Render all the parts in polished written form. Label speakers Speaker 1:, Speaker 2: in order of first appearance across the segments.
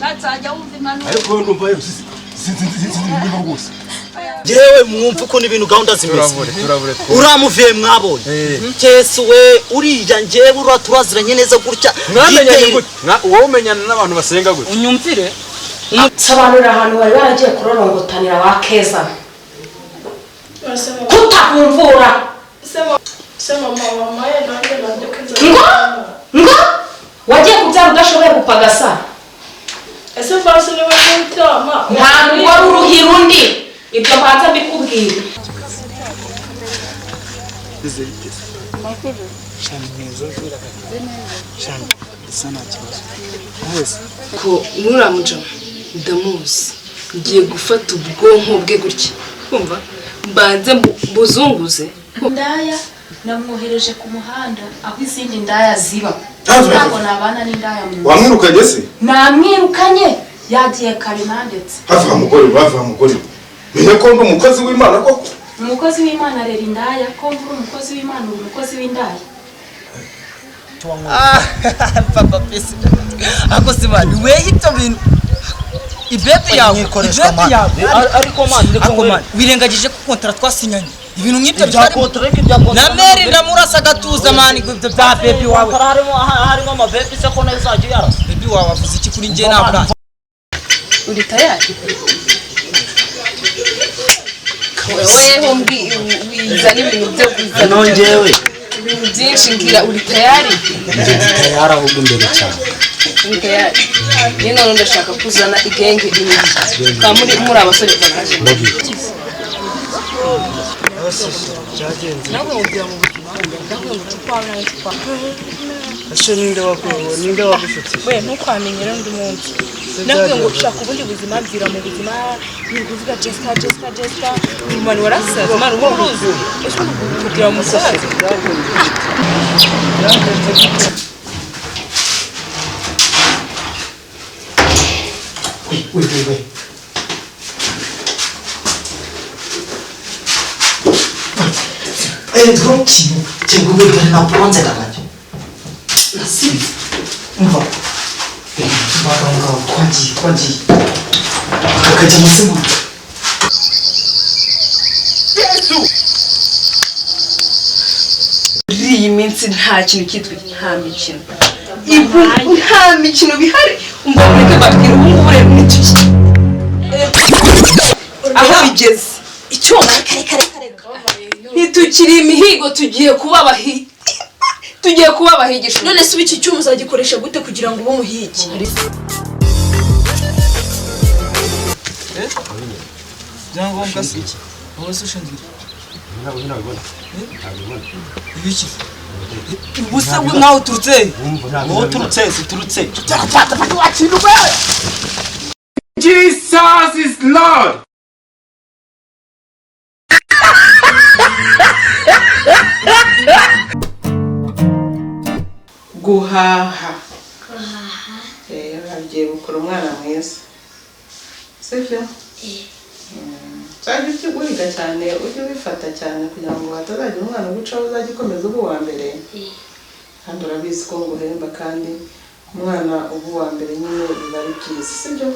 Speaker 1: Ushatse wajya wumva impanuro.
Speaker 2: Ariko wowe ndumva yewe sinzi ibintu rwose.
Speaker 3: Yewe, mwumva ukuntu ibintu gahunda zimeze.
Speaker 4: Turabure, turabure.
Speaker 3: Uramuvuye mwabonye Yesu we, uriya njyewe uriya turaziranye neza gutya.
Speaker 4: Mwamenyanye
Speaker 3: Yiteye-
Speaker 4: gute? Wowe umenyana n'abantu basenga gute?
Speaker 5: Unyumvire.
Speaker 6: Sobanurira ahantu bari baragiye kurorongotanira wa Keza kutakumvura.
Speaker 7: Se mama, wampaye nanjye nandika inzara.
Speaker 6: Ngo wagiye kubyara udashoboye gupagasa.
Speaker 7: Ese basi niba ntibyama?
Speaker 6: Nta mugore uruhira undi, ibyo mbanza mbikubwira.
Speaker 8: Ko nuriya mujama ndamuzi, ngiye gufata ubwonko bwe gutya, kumva mbanze mbuzunguze.
Speaker 6: Indaya namwohereje ku muhanda aho izindi ndaya ziba.
Speaker 2: Ntazo.
Speaker 6: Ntabwo nabana n'indaya mu nzu.
Speaker 2: Wamwirukanye se?
Speaker 6: Namwirukanye, yagiye kare nandetse.
Speaker 2: Hafi wa mugore we, hafi wa mugore we, menye ko ndi umukozi w'Imana koko.
Speaker 6: Umukozi w'Imana arera indaya? Ko mvura umukozi w'Imana, uri umukozi w'indaya.
Speaker 5: Papa pesi, ako se man, wewe ibyo bintu, ibebi yawe.
Speaker 3: Nyikoreshwa,
Speaker 5: Ibebi
Speaker 3: man.
Speaker 5: yawe.
Speaker 3: Ariko man, reka
Speaker 5: Ako
Speaker 3: nkwereke.
Speaker 5: man, wirengagije ko kontara twasinyanye, ibintu nk'ibyo
Speaker 3: Ibya
Speaker 5: bitarimo.
Speaker 3: kontra, ariko ibya kontra.
Speaker 5: Na meri ndamurasa agatuza man, ibyo bya baby wawe.
Speaker 3: Harimo amabebi se ko nayo uzajya uyarasa?
Speaker 5: Baby wawe avuze iki kuri njye? Ntabwo
Speaker 8: Uri tayari weho? Wizana ibintu byo kuzana
Speaker 3: Nongewe.
Speaker 8: ibintu byinshi, mbwira, uri tayari?
Speaker 3: Njye ndi tayari, ahubwo imbere cyane.
Speaker 8: Uri tayari niyo. None ndashaka kuzana igenge imwe, mukaba muri abasore bakaje.
Speaker 5: Nawe wumvira mu buzima, ndavuga ngo tukwawe nawe tukwawe.
Speaker 9: Ese ninde wakuyoboye? Ninde wagushutse?
Speaker 7: We ntukwamenyere undi munsi. Nakubwiye ngo ushaka ubundi buzima, bwira mu buzima uri kuvuga Jessica, Jessica, Jessica. Man, warasaze man, uba uruzi ese kugira umusazi.
Speaker 3: We we we we. Eh, kintu kintu dore naponze kanjye nasibize, umva aho ngaho, twagiye, twagiye kakajya amazina.
Speaker 8: Muri iyi minsi nta kintu cyitwa nta mikino, ibu nta mikino bihari. Umva, mureke babwira, ubu ngubu rero ntituki aho bigeze icyuma, ntitukiri imihigo, tugiye kuba abahigisha.
Speaker 7: None se ubu iki cyuma uzagikoresha gute kugira ngo ube umuhigi?
Speaker 5: Byangombwa se iki? Wowe se ushinzwe iki? Ibiki? Ubu se we nkaho uturutse he?
Speaker 3: Wowe uturutse, ziturutse.
Speaker 4: Jesus is Lord.
Speaker 9: Guhaha. Agiye gukora umwana mwiza, sibyo? Uzajya ujya wiga cyane, ujye ubifata cyane kugira ngo hatazagira umwana ugucaho, uzajya ukomeza uba uwa mbere. Kandi urabizi ko nguhemba, kandi umwana uba uwa mbere nyine biba ari byiza, sibyo?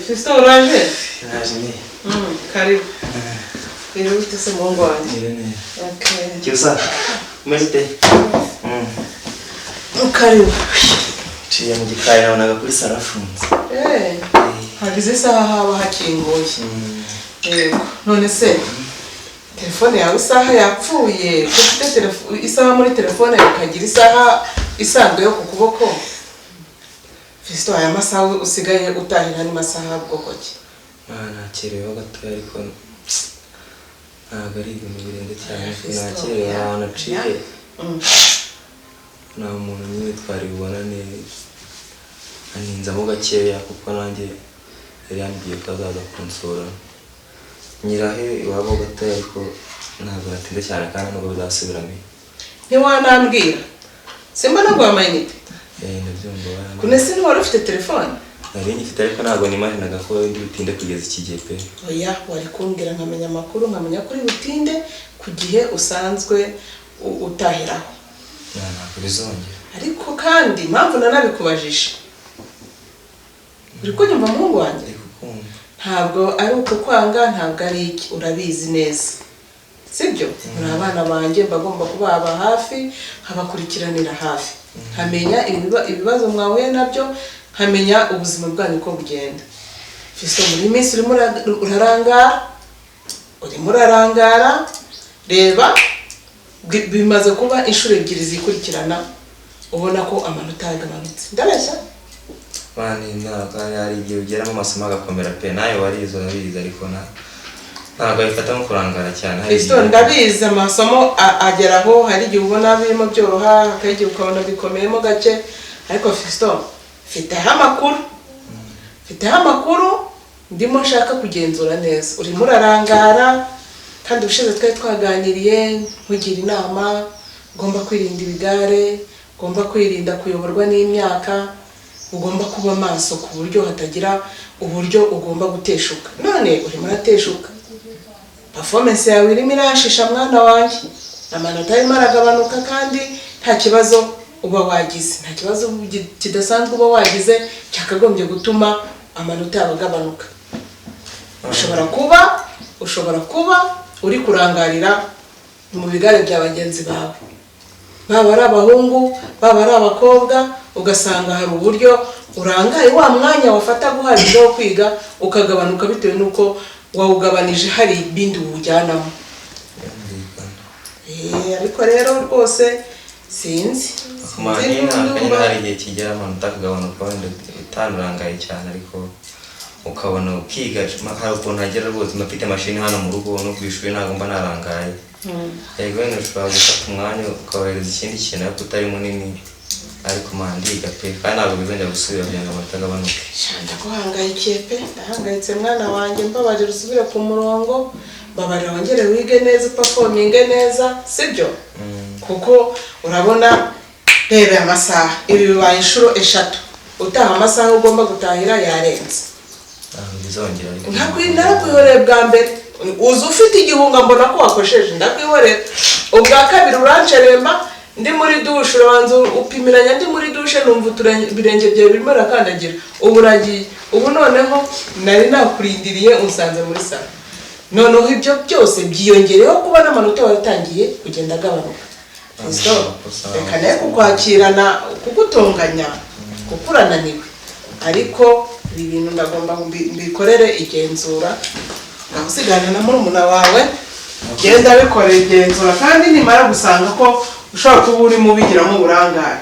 Speaker 9: Fiston, uraje?
Speaker 10: Naje ni.
Speaker 9: Karibu. Biri bite se, muhungu wanjye?
Speaker 10: Nire neza.
Speaker 9: Okay.
Speaker 10: Cyusa. Umeze ute?
Speaker 9: Karibu.
Speaker 10: Nciye mu gikari, nabonaga kuri salo afunze.
Speaker 9: Hagize isaha haba hakinguye. Yego. None se telefone yawe isaha yapfuye? Ko ufite isaha muri telefone, ukagira isaha isanzwe yo ku kuboko? Fiston, aya masaha usigaye utahira ni masaha bwoko ki?
Speaker 10: Ah, nakereweho gatoya, ariko ntabwo ari ibintu birenze cyane.
Speaker 9: Fiston,
Speaker 10: Nakerewe ahantu aciye. Nta muntu nyine twari bubonane, aninzamo gakeya kuko nanjye yari yambwiye ko azaza kunsura. Nyirahe iwabo gatoya, ariko ntabwo natinze cyane kandi nubwo bizasubiramo.
Speaker 9: Ntiwanambwira? Simba naguha amayinite.
Speaker 10: Ndabyumva, warambiwe.
Speaker 9: Kune se ntiwari ufite telefone?
Speaker 10: Nari ngifite ariko ntabwo nimaginaga ko ndi butinde kugeza iki gihe pe.
Speaker 9: Oya, wari kumbwira nkamenya amakuru, nkamenya kuri butinde ku gihe usanzwe utahiraho.
Speaker 10: Ntabwo bizongera.
Speaker 9: Ariko kandi impamvu nanabikubajije, uri kunyumva muhungu wanjye? Ntabwo ari ukukwanga, ntabwo ari iki, urabizi neza sibyo? Muri abana banjye mbagomba kubaba hafi, nkabakurikiranira hafi, nkamenya ibibazo mwahuye nabyo, nkamenya ubuzima bwanyu uko bugenda. Fiston, muri iyi minsi urimo urarangara, urimo urarangara. Reba, bimaze kuba inshuro ebyiri zikurikirana ubona ko amanota yagabanutse. Ndabeshya?
Speaker 10: Mani, ntabwo hari igihe ugeramo amasomo agakomera pe. Nawe warize urabizi, ariko ntabwo abifata nko kurangara cyane.
Speaker 9: Fiston, ndabizi amasomo ageraho, hari igihe ubona birimo byoroha, hakaba igihe ukabona bikomeyemo gake. Ariko Fiston, mfiteho amakuru, mfiteho amakuru ndimo nshaka kugenzura neza. Urimo urarangara kandi ubushize twari twaganiriye nkugira inama, ugomba kwirinda ibigare, ugomba kwirinda kuyoborwa n'imyaka, ugomba kuba maso ku buryo hatagira uburyo ugomba guteshuka. None urimo urateshuka, performance yawe irimo irashisha mwana wanjye, amanota arimo aragabanuka kandi nta kibazo uba wagize, nta kibazo kidasanzwe uba wagize cyakagombye gutuma amanota yawe agabanuka. Ushobora kuba uri kurangarira mu bigare bya bagenzi bawe, baba ari abahungu, baba ari abakobwa, ugasanga hari uburyo urangaye wa mwanya wafata guhagije wo kwiga ukagabanuka bitewe n'uko wawugabanije hari ibindi uwujyanamo. Ariko rero rwose sinzi
Speaker 10: hari igihe kigera amanota akagabanuka wenda utanurangaye cyane, ariko ukabona ukiga. Hari ukuntu hagera rwose mfite mashini hano mu rugo no ku ishuri ntabwo mba narangaye. Yego wenda ushobora gufata umwanya ukawohereza ikindi kintu ariko utari munini, ariko ndiga pe, kandi ntabwo bizongera gusubira kugira ngo amanota agabanuke.
Speaker 9: Ndaguhangayikiye pe, ndahangayitse mwana wanjye, mbabarira usubire ku murongo, mbabarira wongere wige neza, upafominge neza, sibyo? Kuko urabona reba amasaha, ibi bibaye inshuro 3 utaha amasaha ugomba gutahira yarenze. Narakwihoreye bwa mbere uza ufite igihunga mbona ko wakosheje, ndakwihorera. Ubwa kabiri uranceremba ndi muri dushe, urabanza upimiranya ndi muri dushe, numva ibirenge byawe birimo birakandagira, ubu uragiye. Ubu noneho nari nakurindiriye unsanze muri salo. Noneho ibyo byose byiyongereyeho kuba n'amanota watangiye kugenda agabanuka. Reka nawe kukwakirana, kugutonganya kuko urananiwe, ariko ibi bintu ndagomba mbikorere igenzura. Usigana na murumuna wawe, genda bikorera igenzura, kandi nimara gusanga ko ushobora kuba urimo ubigiramo uburangare,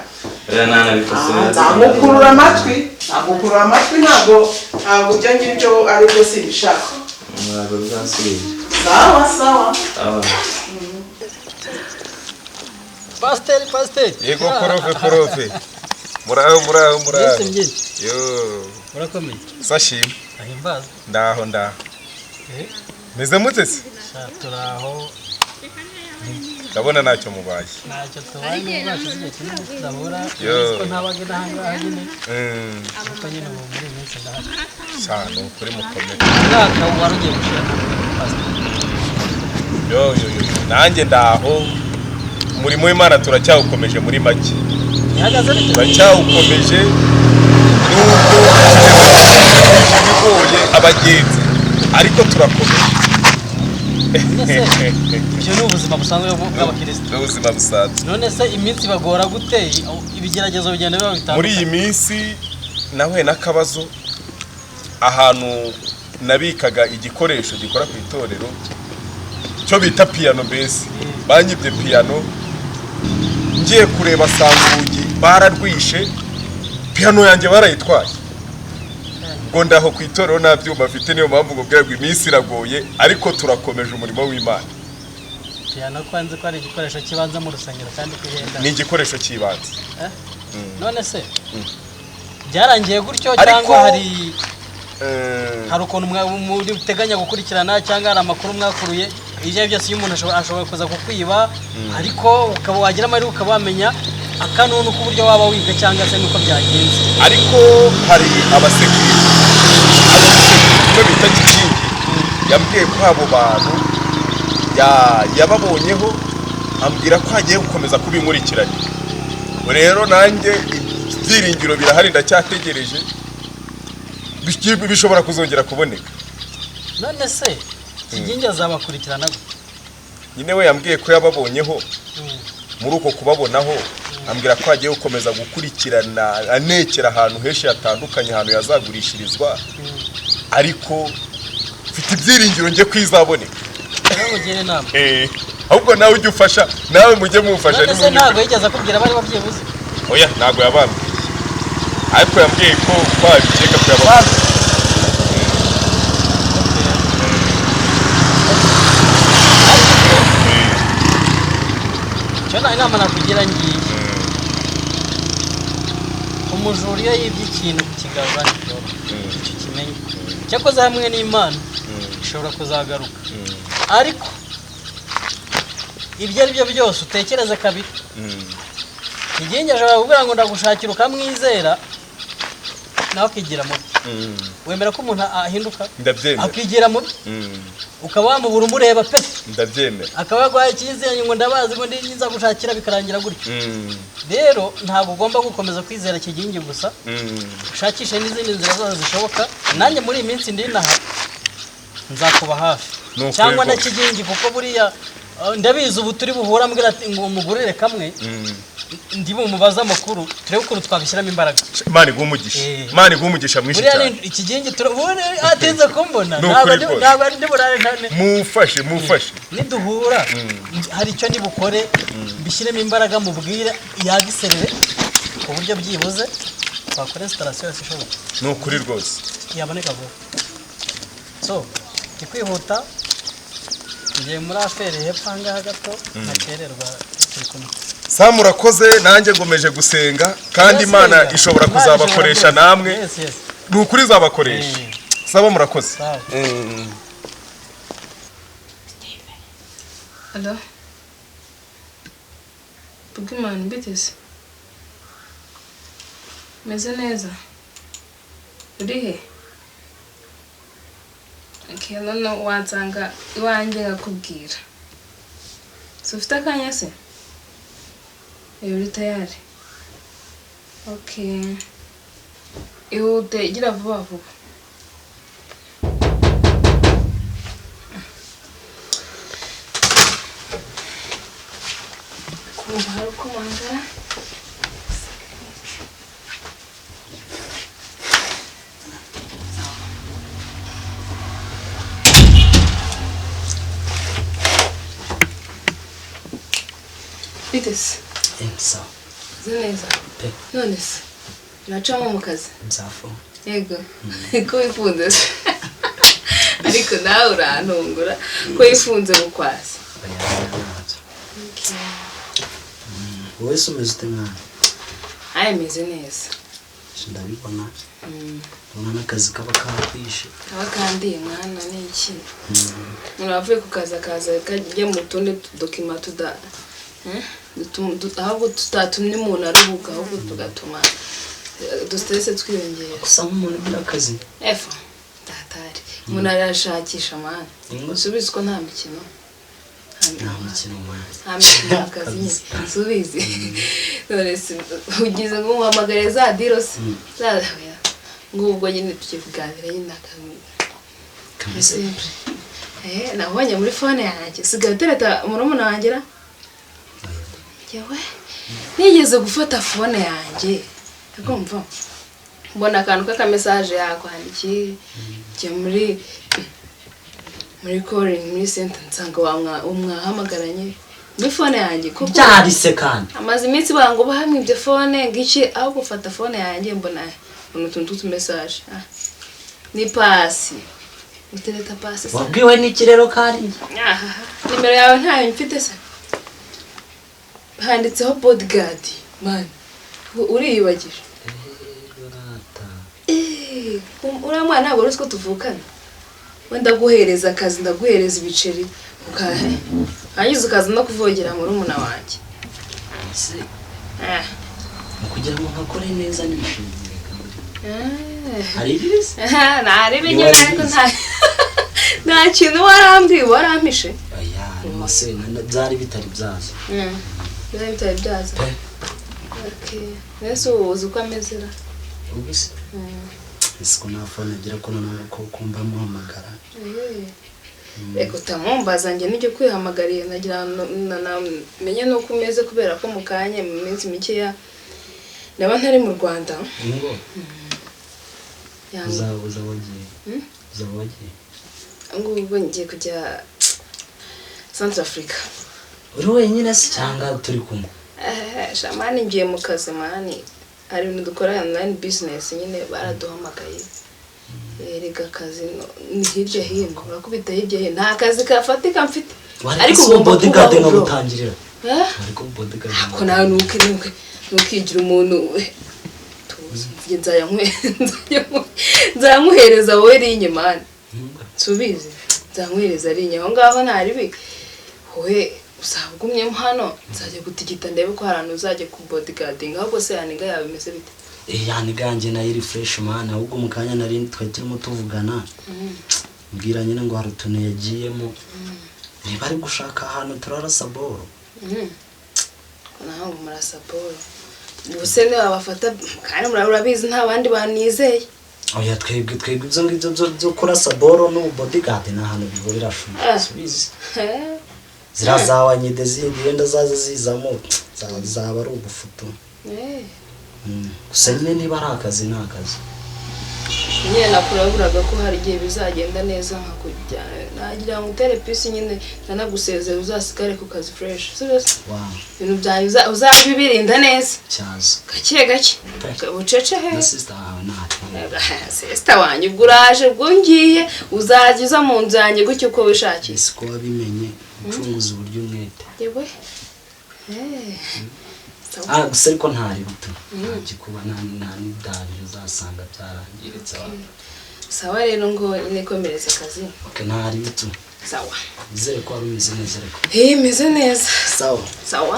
Speaker 9: nzagukurura amatwi, nzagukurura amatwi. Ntabwo ibyo ngibyo ari byo simbishaka. Sawa sawa.
Speaker 5: Pasiteri, pasiteri.
Speaker 2: Yego porofe, porofe. Muraho, muraho, muraho. Yo.
Speaker 5: Murakomeye.
Speaker 2: Sashimwe.
Speaker 5: Ahimbaza.
Speaker 2: Ndaho, ndaho. Meze mute se?
Speaker 5: Turaho.
Speaker 2: Ndabona ntacyo mubaye.
Speaker 5: Ntacyo tubaye, nubwo hashize igihe kinini tudahura, ko ntabaga inahangaha nyine. Ariko nyine ubu muri iyi minsi ndahari.
Speaker 2: Sha, ni ukuri mukomere.
Speaker 5: Umwaka wari ugiye gushira pasiteri.
Speaker 2: Yo yo yo. Nanjye ndaho. Umurimo w'Imana turacyawukomeje muri make. Turacyawukomeje nubwo bigoye abagenzi, ariko turakomeje.
Speaker 5: Ibyo ni ubuzima busanzwe bw'abakirisitu.
Speaker 2: Ni ubuzima busanzwe.
Speaker 5: None se iminsi bagora gute? Ibigeragezo bigenda biba bitandukanye.
Speaker 2: Muri iyi minsi nahuye n'akabazo, ahantu nabikaga igikoresho gikora ku itorero cyo bita piano, mbese banyibye piano. Ngiye kureba sanga urugi bararwishe, piano yanjye barayitwaye. Ngo ndaho ku itorero nta byuma mfite, niyo mpamvu ngo ngo iminsi iragoye, ariko turakomeje umurimo w'Imana.
Speaker 5: Piano kwanze ko ari igikoresho cy'ibanze mu rusengero kandi kihenda.
Speaker 2: Ni igikoresho cy'ibanze.
Speaker 5: None se byarangiye gutyo cyangwa hari ukuntu muteganya gukurikirana, cyangwa hari amakuru mwakuruye? Ibyo byose iyo umuntu ashobora kuza kukwiba, ariko ukaba wagira amahirwe ukaba wamenya Akanunu k'uburyo waba wibwe cyangwa se nuko byagenze.
Speaker 2: Ariko hari abasekirite, umwe bita Kigingi yambwiye ko abo bantu yababonyeho, ambwira ko hagiye gukomeza kubinkurikiranya. Rero nanjye ibyiringiro birahari, ndacyategereje, bishobora kuzongera kuboneka.
Speaker 5: None se Kigingi azabakurikirana gute?
Speaker 2: Nyine we yambwiye ko yababonyeho, muri uko kubabonaho ambwira ko agiye gukomeza gukurikirana, anekera ahantu henshi hatandukanye, ahantu yazagurishirizwa, ariko mfite ibyiringiro njye ko izaboneka.
Speaker 5: Rero mugire inama.
Speaker 2: Ahubwo nawe ujye ufasha, nawe mujye mumufasha.
Speaker 5: None se ntabwo yigeze akubwira bari babyibuze?
Speaker 2: Oya, ntabwo yabambwiye, ariko yambwiye ko babikeka ko yababwiye.
Speaker 5: Icyo nta inama nakugira ngiye, umujura iyo yibye ikintu kukigarura ntibyoroha, icyo kimenye. Cyakoze hamwe n'Imana ishobora kuzagaruka, ariko ibyo ari byo byose utekereze kabiri. Kigingi ashobora kukubwira ngo ndagushakira, ukamwizera, nawe akigira mubi. Wemera ko umuntu ahinduka?
Speaker 2: Ndabyemera.
Speaker 5: Akigira mubi, ukaba wamubura umureba pe.
Speaker 2: Ndabyemera.
Speaker 5: Akaba yaguhaye icyizere ngo ndabazi, ngo nza gushakira, bikarangira gutyo. Rero ntabwo ugomba gukomeza kwizera Kigingi gusa, ushakishe n'izindi nzira zose zishoboka. Nanjye muri iyi minsi ndi inaha nzakuba hafi, cyangwa na Kigingi, kuko buriya ndabizi ubu turi buhura ambwira ati ngo umugurire kamwe, ndi bumubaze amakuru, turebe ukuntu twabishyiramo imbaraga.
Speaker 2: Imana iguhe umugisha, Imana iguhe umugisha mwinshi cyane.
Speaker 5: Ikigingi atinze kumbona, ntabwo ndi burare.
Speaker 2: Mufashe, mufashe.
Speaker 5: Niduhura hari icyo nibukore, mbishyiremo imbaraga, mubwire yagiserere ku buryo byibuze twakora installation yose ishoboka.
Speaker 2: Ni ukuri rwose
Speaker 5: yaboneka vuba. So ndi kwihuta, ngiye muri aferi hepfo ahangaha gato, ntakererwa, turi kumwe.
Speaker 2: Sam, urakoze, nanjye ngomeje gusenga kandi Imana ishobora kuzabakoresha namwe. Ni ukuri izabakoresha. Saba murakoze.
Speaker 8: Alo, Bugimani, mbiteze meze neza, uri he? Okay, none wansanga iwanjye nkakubwira. Si ufite akanya se? Uri tayari? Okay, ihute, gira vuba vuba. Kumva hari uko wangara. Bitese.
Speaker 1: Sawa.
Speaker 8: Neza. None se uracamo mu kazi?
Speaker 1: Nzafo.
Speaker 8: Yego. Ko wifunze se? Ariko nawe urantungura ko wifunze bukwasi.
Speaker 1: Wowe se umeze ute mwana?
Speaker 8: Aye, meze neza.
Speaker 1: Ndabibona. Ndabona n'akazi kaba kakwishe.
Speaker 8: Kaba kandiye mwana, ni iki? Umuntu avuye ku kazi akaza kajya mu tundi tudokima tuda ahubwo tutatumye umuntu aruhuka, ahubwo tugatuma dustresse twiyongera.
Speaker 1: Gusa nk'umuntu ugira akazi.
Speaker 8: Efa tatari umuntu arashakisha mwana. Subizi ko nta mikino.
Speaker 1: Nta mikino mwana.
Speaker 8: Nta mikino akazi nyine. Subizi. None se ugize ngo uhamagare za dirose. Za ngubwo nyine tukivuganira nyine akazi.
Speaker 1: Kameze.
Speaker 8: Nabonye muri phone yanjye. Sigaye utereta murumuna wanjye ra? Yewe, nigeze gufata phone yanjye, akumva mbona akantu k'aka message yakwandikiye, njya muri calling muri center, nsanga umwahamagaranye muri phone yanjye koko.
Speaker 1: Byarise kandi
Speaker 8: amaze iminsi bango bahamwe ibyo phone ngiki, aho gufata phone yanjye mbona utuntu tw'utu message. Ni pasi utereta pasi.
Speaker 1: Wabwiwe n'iki rero kari?
Speaker 8: Nimero yawe ntayo mfite se. Handitseho bodyguard man, uriyibagije. Uriya mwana ntabwo uzi ko tuvukana. Wenda ndaguhereza akazi, ndaguhereza ibiceri, ukahe hanyuze ukaza no kuvogera murumuna wanjye. Eh.
Speaker 1: Ni ukugira ngo nkakore neza nishimye.
Speaker 8: Eh.
Speaker 1: Hari ibirisi?
Speaker 8: Ntarebe nyine, ariko nta kintu warambwiye, warampishe.
Speaker 1: Oya, nose byari bitari byaza.
Speaker 8: Byari bitari byaza.
Speaker 1: Pe.
Speaker 8: Okay. Mbese ubu uzi uko ameze ra?
Speaker 1: Ubwo se ese ko nta phone agira, ko noneho ko kumva amuhamagara?
Speaker 8: Eh. Reka utamumbaza, njye nijye kwihamagariye nagira ngo menye n'uko umeze, kubera ko mu kanya, mu minsi mikeya, ndaba ntari mu Rwanda.
Speaker 1: Ngo
Speaker 8: Yanga.
Speaker 1: Uzaba wagiye?
Speaker 8: Hmm?
Speaker 1: Uzaba wagiye?
Speaker 8: Ngubu ngiye kujya Central Africa.
Speaker 1: Uri wenyine se cyangwa turi kumwe?
Speaker 8: Eh, sha man, ngiye mu kazi man, hari ibintu dukora online business nyine, baraduhamagaye. Erega akazi ni hirya hino, urakubita hirya hino, nta kazi kafatika mfite.
Speaker 1: Wari
Speaker 8: Ariko
Speaker 1: ko
Speaker 8: ugomba
Speaker 1: bodyguard
Speaker 8: kubaho, bro.
Speaker 1: nkagutangirira.
Speaker 8: Eh?
Speaker 1: Wari ko bodyguard.
Speaker 8: Ko nawe nukigira umuntu, tuzi njye nzaya nkuhereza wowe rinye man, subizi nzankuhereza rinye aho ngaho, ntaribi wowe uzaba ugumyemo hano, nzajya gutigita ndebe ko hari ahantu uzajya ku bodyguarding. Ahubwo se yaniga yawe imeze bite?
Speaker 1: Eh, yani ganjye nayo iri fresh man, ahubwo mu kanya nari twari turimo tuvugana, mbwira nyine ngo hari utuntu yagiyemo, niba ari gushaka ahantu turarasa boro.
Speaker 8: Naho ngo murasa boro, ubuse niba bafata kandi urabizi nta bandi bantu nizeye.
Speaker 1: Oya, twebwe ibyo ngibyo byo kurasa boro n'ubu bodyguard ni ahantu bihurira shuma.
Speaker 8: Ah.
Speaker 1: Subizi ziriya za wanyide zindi wenda zaza zizamo, zaba ari ubufutu. Gusa nyine niba ari akazi, ni akazi.
Speaker 8: Nyine nakuraburaga ko hari igihe bizagenda neza nkakujyana, nagira ngo utere peace nyine, ntanagusezera, uzasigare ku kazi fresh, sibyo se?
Speaker 1: Wow.
Speaker 8: Ibintu byawe uzabe ubirinda neza.
Speaker 1: Cyaza.
Speaker 8: Gake gake, bucece he.
Speaker 1: Na sister wawe ntacyo.
Speaker 8: Sister wanjye ubwo uraje, ubwo ngiye uzajya uza mu nzu yanjye gutyo uko wishakiye.
Speaker 1: Ese ko wabimenye, ucunguza uburyo umwete.
Speaker 8: Yewe. Eh. Sawa.
Speaker 1: Ah, gusa ariko ntari buto, nta gikuba, nta n'idanje uzasanga byarangiritse wa.
Speaker 8: Sawa rero, ngo nyine komereza akazi.
Speaker 1: Okay, ntari buto.
Speaker 8: Sawa.
Speaker 1: Nizere ko wari umeze neza ariko.
Speaker 8: Eh, meze neza.
Speaker 1: Sawa.
Speaker 8: Sawa.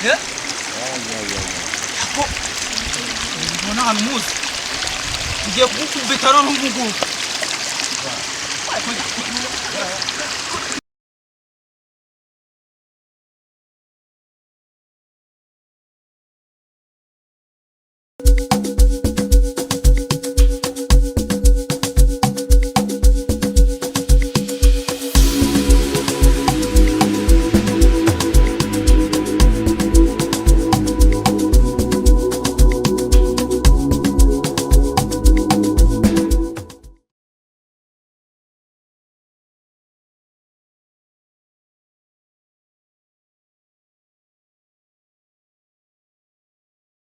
Speaker 4: Eh? Ko ubona ahantu muzi ngiye kugukubita none ubu ngubu.